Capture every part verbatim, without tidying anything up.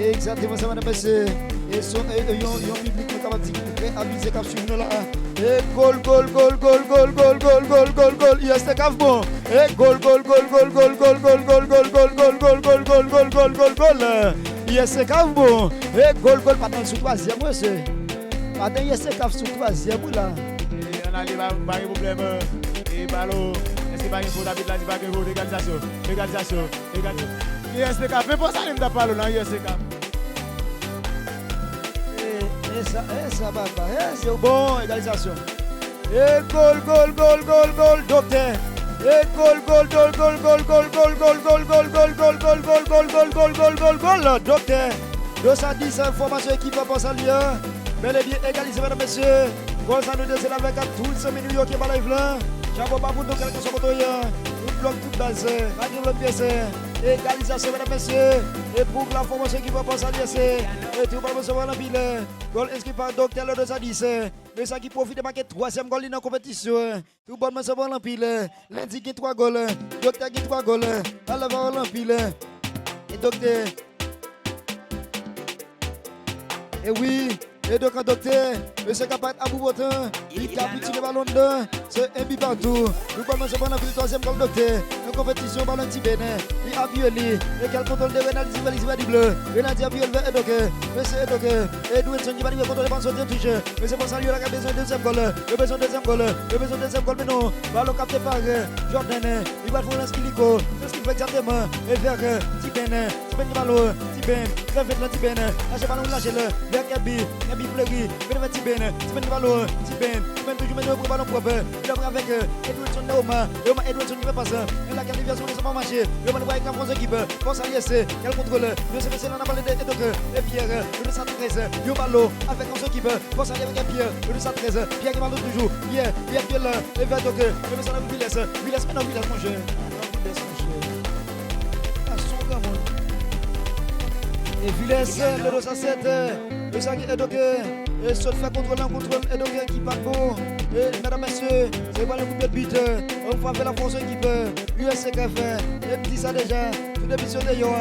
Egzakteman sa, medam, mesye. E son, e, e, yon, yon piblik nou kapab di ki trè avize k ap swiv nou la. E gòl, gòl, gòl, gòl, gòl, gòl, gòl, gòl, gòl, gòl. U S T K ap bon. E gòl, gòl, gòl, gòl, gòl, gòl, gòl, gòl, gòl, gòl, gòl, gòl, gòl, gòl, gòl, gòl, gòl, gòl, gòl. U S T K ap bon. E gòl, gòl, pa nan sou twazyèm, mesye. Maten, U S T K ap sou twazyèm, wi, la. E, ann ale, pa, pa gen pwoblèm, e, e, balo, èske pa gen fot, abit la di pa gen fot, egalizasyon, egalizasyon, egalizasyon. U S T K, men pran sa li m t ap pale w lan, U S T K. E, e sa, e sa, papa, e se bon, egalizasyon. E gòl, gòl, gòl, gòl, gòl, Doktè. E gòl, gòl, gòl, gòl, Doktè. Dos a dis, fòmasyon ekip Pòsalye. Bèl e byen egalize, medam, mesye. Gòl sa nou te sele avèk tout zanmi nou yo ki anba live lan. Chapo ba pou nou, kèlkeswa kote w ye. Tout blòk, tout baz, pa gen lòt pyès. Egalizasyon, medam, mesye. E pou la fòmasyon ekip Pòsalye, se. E tou bal, mesye, anpil. Gòl enskri pa Doktè le dos a dis. Mesye ki pwofite make twazyèm gòl li nan konpetisyon. Tout bòn, mesye, bon anpil. Lendi gen twa gòl. Doktè gen twa gòl. Alè, bon anpil. E Doktè. E wi, e donk an Doktè, mesye k ap parèt a bout botan, li kapitile balon anndan, se enbi patou. Nou kòmanse pran anpil twazyèm gòl Doktè, nan konpetisyon balon Ti Ben, li apiye li, e kèl kontwòl de Renaldi Félix Vèdible, Renaldi apiye l vè Edoke, mesye Edoke, Edwinson ki pa rive kontwole balon soti an touche, mesye Pòsalye la ka bezwen dezyèm gòl, yo bezwen dezyèm gòl, yo bezwen dezyèm gòl, men non, balon kapte pa Jordan, li pral fè yon lans ki liko, se sa ki fè egzakteman, e vè Ti Ben, Ti Ben ki balon, Ti Ben, fè fent lan Ti Ben, lache balon, lache l, vè Kèbi, Kèbi Fleri, vin vè Ti Ben, Ti Ben ki balon, Ti Ben, Ti Ben toujou mennen pou balon pwòp, li apre avèk Edwinson Neoma, Neoma Edwinson ki fè pas, e la Kèbi vè sou sa pa mache, Neoma li va avèk la fòs ekip, fòs alyese, kèl kontwòl, yo se mesye la n ap pale de Edoke, e Pierre, yo de sa trèz, yo balon, avèk fòs ekip, fòs alyese avèk Pierre, yo de sa trèz, Pierre ki balon toujou, Pierre, Pierre ki la, e vè Edoke, yo de sa nan Vilès, Vilès, men nan Vilès, monchè. Vilès, monchè. Gason granmoun. E Vilès, le dos a sèt, e sa ki Edoke, e sot fè kontwòl nan kontwòl, Edoke ki pa t bon. E medam, mesye, se pral yon kout pye bit, e yon fwa fè la fòs ekip, U S C K F, e m di sa deja, tout emisyon deyò,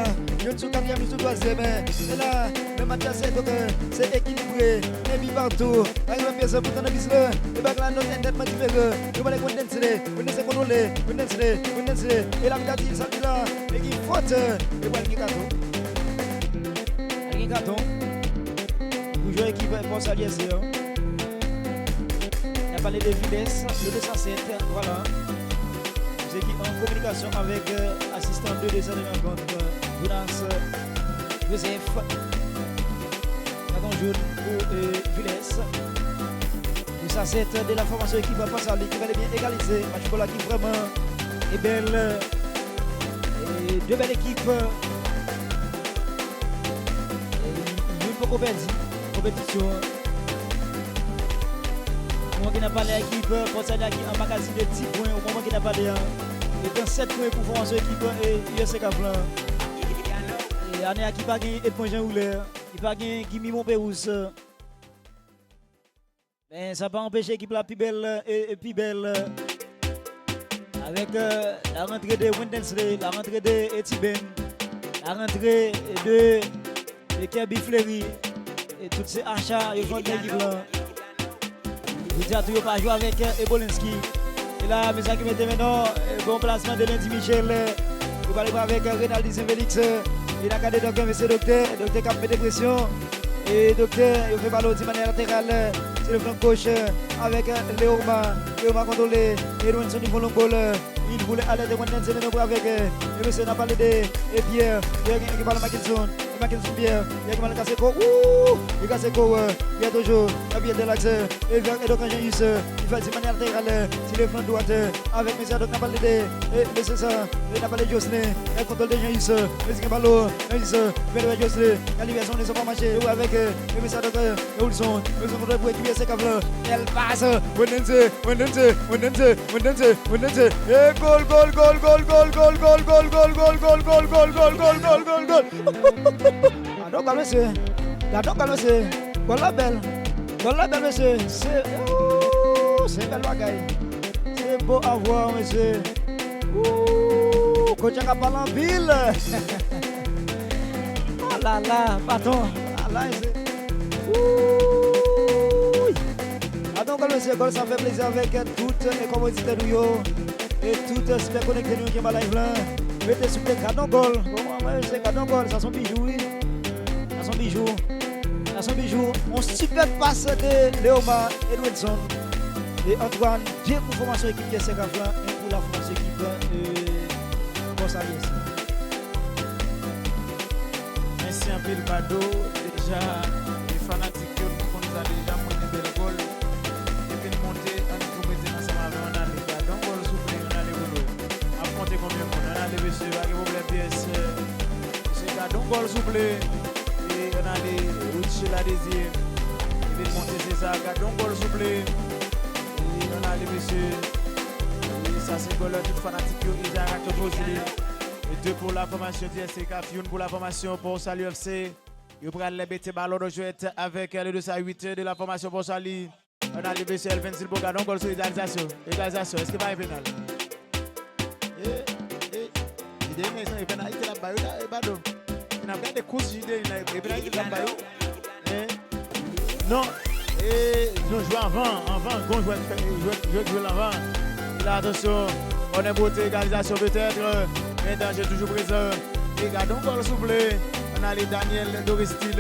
youn sou katriyèm, youn sou twazyèm, e la, nan match la, se Edoke, se ekilibre, enbi patou, pa gen lòt pyès pou tann nan bis la, e bagay la nèt, nètman diferan, yo pale Wendensley, Wendensley kontwole, Wendensley, Wendensley. E la, li ka di, sa l di la, e ki fòt, e pral gen katon. Pral gen katon. Pou jwè ekip Pòsalye an. N ap pale de Vilès, le dos a sèt, vwala. Misye ki an kominikasyon avèk, e, asistan de desèn rankont, e, Jonas, e, Joseph. Katon joun pou, e, Vilès. Pou sa, se de la fòmasyon ekip Pòsalye ki bèl e byen egalize. Match bòl la ki vrèman e bèl. E de bèl ekip. E youn poko pèdi konpetisyon an. Moman ki n ap pale ekip Pòsalye ki an magazin de ti pwen. O moman ki n ap pale an, e tranntsèt pwen pou fòmasyon ekip, e, U S C K F lan. E ane a ki pa gen Edmond Jean Rouler, ki pa gen Guy Mimon Pérouse. Men sa pa anpeche ekip la pi bèl, e, e pi bèl. Avèk, e, la rantre de Wendensley, la rantre de, e, Ti Ben, la rantre de, de Kèbi Fleri, e tout se acha yo fè nan ekip la. Yo di atou yo pa jwe avèk, e, Ebolinski. E la, mesye ki mete men non, e, bon plasman de Lendi Michel, e, yo pale avèk, e, Renaldi Saint Félix, e, e la gade donk, e, mesye Doktè, Doktè k ap mete presyon. E Doktè, yo fè balon di mannyè lateral, e, sou le flank goch, e, avèk, e, Leoma. Leoma kontwole, Edwinson li fè yon long bòl, e, li voule alèz Wendensley, men non pou avèk, e, e mesye n ap pale de, e Pierre, Pierre gen, gen balon Mackenson, e Mackenson Pierre, Pierre gen balon kase kou, wouw, li kase kou, e, Pierre toujou, e Pierre de lakse, e Pierre, e donk Jean Yus, e, li fè di mannyè lateral, e, sou le flank dwat, e, avèk mesye a, donk n ap pale de, e, mesye sa, e n ap pale Jocelyn, e kontwòl de Jean Yus, e, mesye gen balon, Jean Yus, e, vè Jocelyn, Kaliverson, li sa pa mache, e avèk, e, e mesye a, donk, e, e Wilson, Wilson kontre pou ekip S C K F lan, kèl pas, Wendense, Wendense, Wendense, Wendense, Wendense, e gòl, gòl, gòl. Gadon gòl, mesye. Gadon gòl, mesye. Gòl la bèl. Gòl la bèl, mesye. Se, ooh, se bèl bagay. Se beau à voir, mesye. Ooh, kotcha ka pale anpil. Oh La la, baton. La la, se. Wouy! Gadon gòl, mesye, gòl sa fè plezi avèk tout, e, kòmoditè nou yo. E tout, e, sipè konekte nou ki anba live la. Mete souple, gadon gòl. Bon, mwen, mesye, gadon gòl, sa se yon bijou, wi. Sa se yon bijou. Sa se yon bijou. Yon sipè pas de Leoma Edwinson. E Antoine, de pou fòmasyon ekip U S C CAF la, en pou la fòmasyon ekip, e, Bòsalye S C. Mèsi anpil, Bado. Deja, e fanatik yo, nou konn sa deja, mwen gen bèl gòl. Epi n monte, ann tou mete l ansanm avè, ann ale. Gadon gòl souple, ann ale pou nou. Ap konte konbyen moun, ann ale, mesye, pa gen pwoblèm, pyès. Mesye, gadon gòl souple. E ann ale, Richie la Désir. Epi n monte, se sa, gadon gòl souple. E ann ale, mesye. E sa se gòl tout fanatik yo, Isaac ak Fosli. E de pou la fòmasyon U S C CAF, youn pou la fòmasyon Port Salut F C. Yo pral mete balon nan jwèt avèk le dos à huit de la fòmasyon Port Salut. Ann ale, mesye, Elvin Silbo, gadon gòl sou egalizasyon. Egalizasyon, èske pa gen penal? E, e, Jide, men, se penalite l ap bay, wi, la, e, Bado. N ap gade kous Jide, la, e penalite l ap bay, wi. E, non, e, nou jwe anvan, anvan, gon jwèt fè, jwèt, jwèt jwe l anvan. E la, atansyon, kònè bwote, egalizasyon petèt, men danje toujou prezan. E gadon gòl souple. Ann ale Daniel Doristil,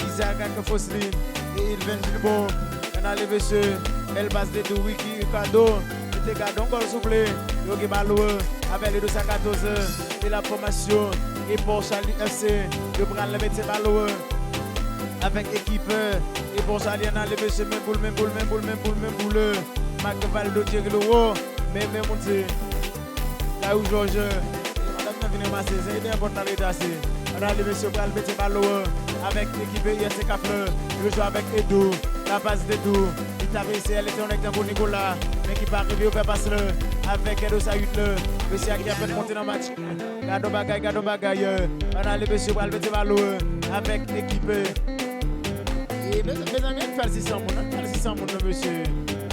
Isaac ak Fosli, e Ilven Gilbon. Ann ale mesye, bèl pas de tou, Ricky Ricardo. Mete gadon gòl souple. Yo gen balon, avèk le dos à quatorze, e la fòmasyon, e Port Salut F C. Yo pral mete balon avèk ekip, e Port Salut, ann ale mesye, men boul, men boul, men boul, men boul, men boul. Marc Valdo, Thierry Leroy, men, men monte. Dayou Jòj, e, madanm nan vin ranmase, se dèyè pòt la l rete asye. Ann ale mesye, pral mete balon avèk ekip U S C CAF la. Yo jwe avèk Edo, la pas de Edo. Li tape se L T N tankou Nicolas, men ki pa rive yo fè pas la avèk Edo Sayut la. Mesye a ki apèn monte nan match. Gadon bagay, gadon bagay. Ann ale mesye, pral mete balon avèk ekip. E, mezanmi, ann fè l sis san moun, ann fè l sis san moun, non, mesye.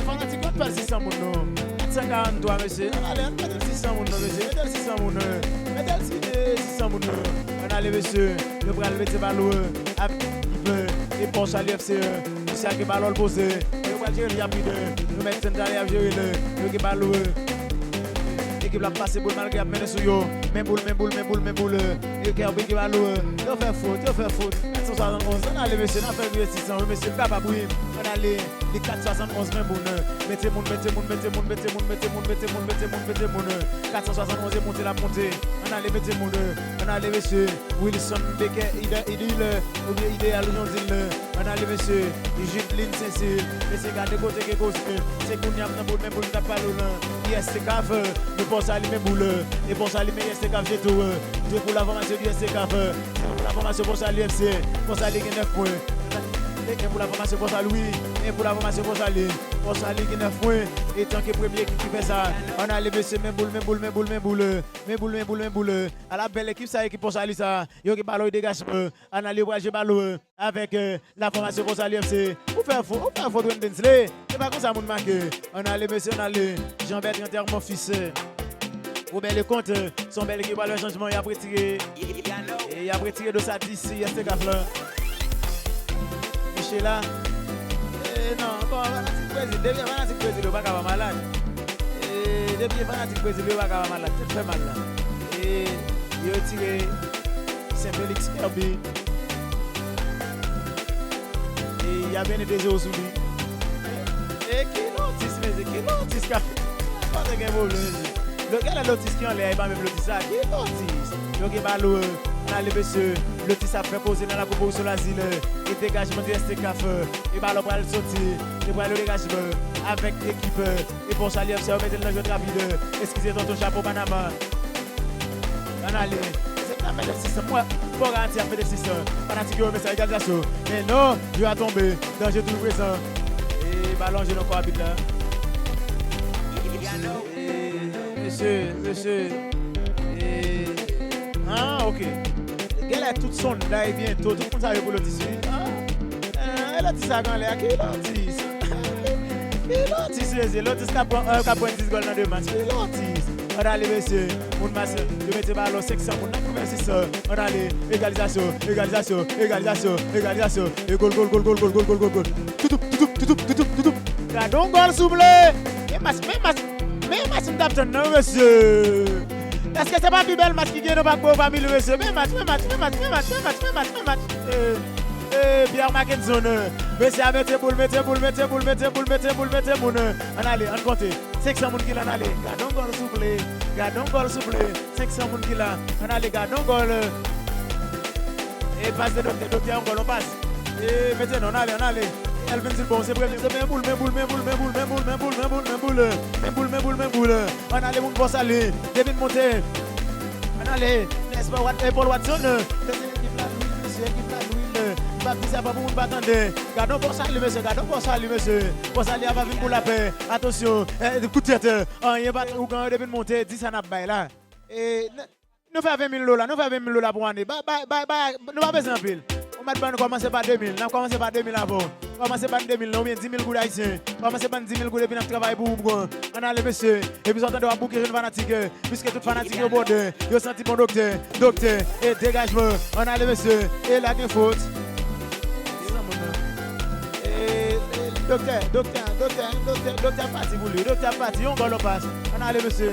Fanatik yo, ann fè l sis san moun, non. Kat san karant twa, mesye. Ann ale, ann mete l sis san moun, non, mesye. Mete l sis san moun, non. Mete l si, e, sis san moun, non. Ann ale, mesye. Yo pral mete balon avèk ekip, e, Port Salut F C, e. Mesye a gen balon l poze. Yo pral jere l rapid, e. Yo mèt tann talè y ap jere l, e. Yo gen balon, e. Ekip la ap pase boul malgre y ap mennen sou yo. Men boul, men boul, men boul, men boul, e. E Kerby ki ba nou, e, yo fè fot, yo fè fot. Kat san swasannonz, ann ale, mesye, n ap fè rive sis san, wi, mesye, n kapab, wi. Ann ale, li kat swasannonz, men moun, e, mete moun, mete moun, mete moun, mete moun, mete moun, mete moun, mete moun, mete moun, e. Kat san swasannonz, e monte, l ap monte. Ann ale, mete moun, e, ann ale, mesye. Wilson Becker, ide, idil, e, oubyen ideyal, ou jan w di l, e. Ann ale, mesye. Judeline Cécile, mesye, gade kote ke koze. Se kounye a m nan boul, men boul, m t ap pale w lan. U S C CAF, nou Port Salut, men boul, e Port Salut, men U S C CAF, je tou, e. De pou la fòmasyon U S C CAF, e. Pou la fòmasyon Port Salut F C, Port Salut gen nèf pwen. E, e pou la fòmasyon Port Salut, wi. E pou la fòmasyon Port Salut. Port Salut gen nèf pwen. E tanke premye ekip ki fè sa. Ann ale, mesye, men boul, men boul, men boul, men boul, e. Men boul, men boul, men boul, e. Ala bèl ekip sa, ekip Port Salut sa. Yo gen balon, yo degajman. Ann ale, yo pral jwe balon, e. Avèk, e, la fòmasyon Port Salut F C. Ou fè fot, ou fè fot, Wendensley. Se pa konsa moun make. Ann ale, mesye, ann ale. Jean Bertrand Thermon Fils, e. Robert Leconte, e. Se yon bèl ekip, pral fè chanjman, y ap retire. E y ap retire Dos à dix, U S C CAF la. Michela. E non, bon, fanatik Brezil, depi fanatik Brezil, yo pa ka pa malad. E depi fanatik Brezil, yo pa ka pa malad. Tèt fè mal la. E yo retire Saint Félix Kerby. E y ap mennen de zewo sou li. E ki Lotis, mesye, ki Lotis k ap fè? Pa te gen pwoblèm, mesye. Lè, gade Lotis ki anlè a, e pa menm Lotis sa. Ki Lotis? Yo gen balon, e. Ann ale, mesye. Lotis ap fè koze nan lakou Polisyon Lazil, e. E degajman de U S C CAF, e. E balon pral soti. E pral yo degajman avèk ekip, e. E Port Salut F C, yo mete l nan jwèt rapid. Eskize, tonton, chapo Panama. Ann ale. Se ta mete sis san. Mwen, bon, garanti ap mete sis san. Fanatik yo renmen sa, egalizasyon. Men non, jwe a tonbe. Danje toujou prezan. E balon je nan kò abit la. E, mesye, mesye. E, ah, ok. Genlè tout sonday byento, tout moun sa yo pou Lotis, wi. Ah, eh, Lotis sa k anlè a, ki Lotis? Ki Lotis, mesye? Lotis k ap pran, eh, k ap pran dis gòl nan de match. Ki Lotis? Ann ale, mesye. Mas, yo mete balon, senk san moun nan kouvè sis san. Ann ale, egalizasyon, egalizasyon, egalizasyon, egalizasyon. E gòl, gòl, gòl, gòl, gòl, gòl, gòl, gòl, gòl. Toutoup, toutoup, toutoup, toutoup, toutoup. Gade yon gòl, souple. Men match, men match, men match m t ap tann nan, mesye. Èske se pa pi bèl match ki gen nan Pakbo yo pami nou, mesye? Men match, men match, men match, men match, men match, men match, men match. Eh, eh, Pierre Mackenson, eh. Mesye a mete boul, mete boul, mete boul, mete boul, mete boul, mete moun, eh. Ann ale, ann konte. Senk san moun ki la, ann ale. Gade yon gòl, souple. Gade yon gòl, souple. Senk san moun ki la. Ann ale, gade yon gòl, eh. E pas de Doktè, Doktè yon gòl, yon pas. E mete non, ann ale, ann ale. Elvin Silbon, se premye. Se men boul, men boul, men boul, men boul, men boul, men boul, men boul, men boul, eh. Men boul, men boul, men boul, eh. Ann ale, moun, Pòsali. Devin monte. Ann ale. Nespa Wat-, eh, Paul Watson, eh. Se ekip la lwil, mesye, ekip la lwil, eh. M p ap di sa pa pou moun pa tande. Gade yon Pòsali, mesye, gade yon Pòsali, mesye. Pòsali a pa vin pou lapè. Atansyon, eh, kout tèt, eh. Anyen pa, ougan yo devin monte, di sa n ap bay la. E, n-, nou fè ven mil dola, nou fè ven mil dola pou ane. Bay, bay, bay, bay, nou pa bezwen anpil. Yon mèt ban nou kòmanse pa de mil, n ap kòmanse pa de mil avè w. Kòmanse ban de mil nan, oubyen di mil goud ayisyen. Kòmanse ban di mil goud epi n ap travay pou ou, bro. Ann ale, mesye. Epi sa w tande w ap bouke jèn fanatik, eh, piske tout fanatik yo bòdè. Yo santi bon Doktè, Doktè, e degajman. Ann ale, mesye. E la gen fot. Di sa moun nan. E, e, Doktè, Doktè, Doktè, Doktè, Doktè ap pati pou li. Doktè ap pati. Yon gòl, yon pas. Ann ale, mesye.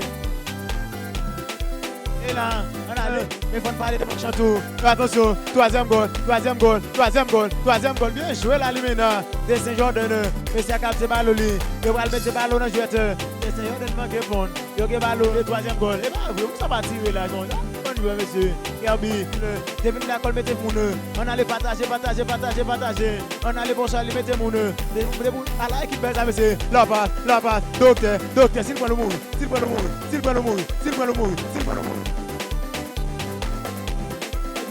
E la, ann ale. Men fò n pale de Mèk Chantou. Atansyon, twazyèm gòl, twazyèm gòl, twazyèm gòl, twazyèm gòl. Byen jwe la, Limena. De Sen Jòdàn, mesye a kapte balon li. Yo pral mete balon nan jwèt. De Sen Jòdàn manke ponn. Yo gen balon, de twazyèm gòl. E pa vre, pou sa pa tire la, non. Sa bon jwè, mesye. Kerby, depi n dakò l mete moun. Ann ale pataje, pataje, pataje, pataje. Ann ale Pòsali mete moun. De, de, ala ekip bèl sa, mesye. Lapas, lapas, Doktè, Doktè, si l pran l mouri. Si l pran l mouri, si l pran l mouri, si l pran l mouri, si l pran l mouri.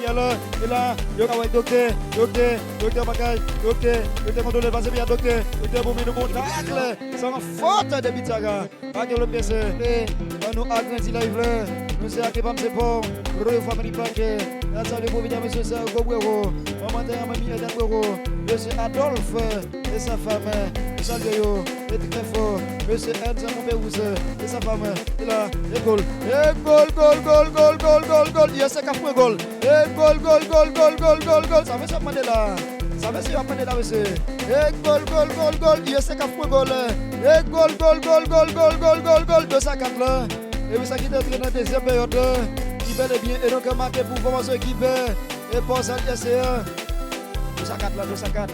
Ebyen la, e la, yo ka wè Doktè, Doktè, Doktè bagay, Doktè, Doktè kontwole pase byen Doktè, Doktè pou mete bon takl, san fot de Bitsara. Ake Lopez, e, ban nou agrandi live la, nou se Ake Pam se pa w, Royo Family Pack, e, sa se le pwovida mesye sa, gwo bwewo, manman tè a manmi Edan bwewo, mesye Adolphe, e sa fam, nou salye yo, e trè fò, mesye Ernst Monpeyrouse, e sa fam, e la, e gòl, e gòl, gòl, gòl, gòl, gòl, gòl, gòl, U S C K ap pran gòl, e gòl, gòl, gòl, gòl, gòl, gòl, gòl, sa mesye ap mande la, sa mesye ap mande la, mesye, e gòl, gòl, gòl, gòl, U S C K ap pran gòl, e gòl, gòl, gòl, gòl, gòl, gòl, gòl, gòl, de sa kat la, e wi sa ki te antre nan dezyèm peryòd la, ki bèl e byen, e donk make pou fòmasyon ekip, e Pòsali S C a. De sa kat la, de sa kat.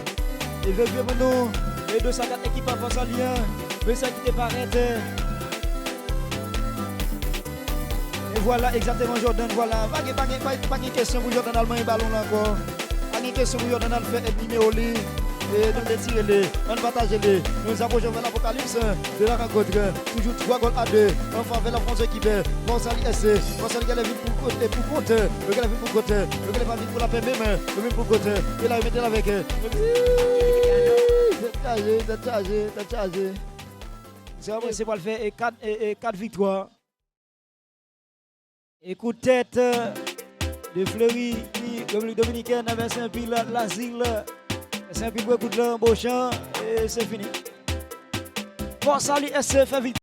E vye vye pou nou. E de sa kat ekip a Pòsali an. Men sa ki te parèt. E vwala, egzakteman, Jordan, vwala. Pa gen, pa gen, pa, pa gen kesyon pou Jordan al manyen balon la ankò. Pa gen kesyon pou Jordan al fè èd nimewo li. E nou detire li. Ann pataje li. Nou apwoche vè lapokalips de la rankont. Toujou twa gòl a de an favè la Frans ekip. Pòsali S C. Pòsali genlè vin pou kote, pou kont. Yo genlè vin pou kont. Yo genlè pa vin pou lapè menm. Yo vin pou kont. E la, yo mete l avèk. Tèt chaje, tèt chaje, tèt chaje. Se pral fè e kat, e, e kat viktwa. E kout tèt, euh, de Fleury, ki Repiblik Dominikèn, vèsè anpil Lazil, vèsè anpil Bwekout la, Bochan, e se fini. Pòsali S C fè vit-,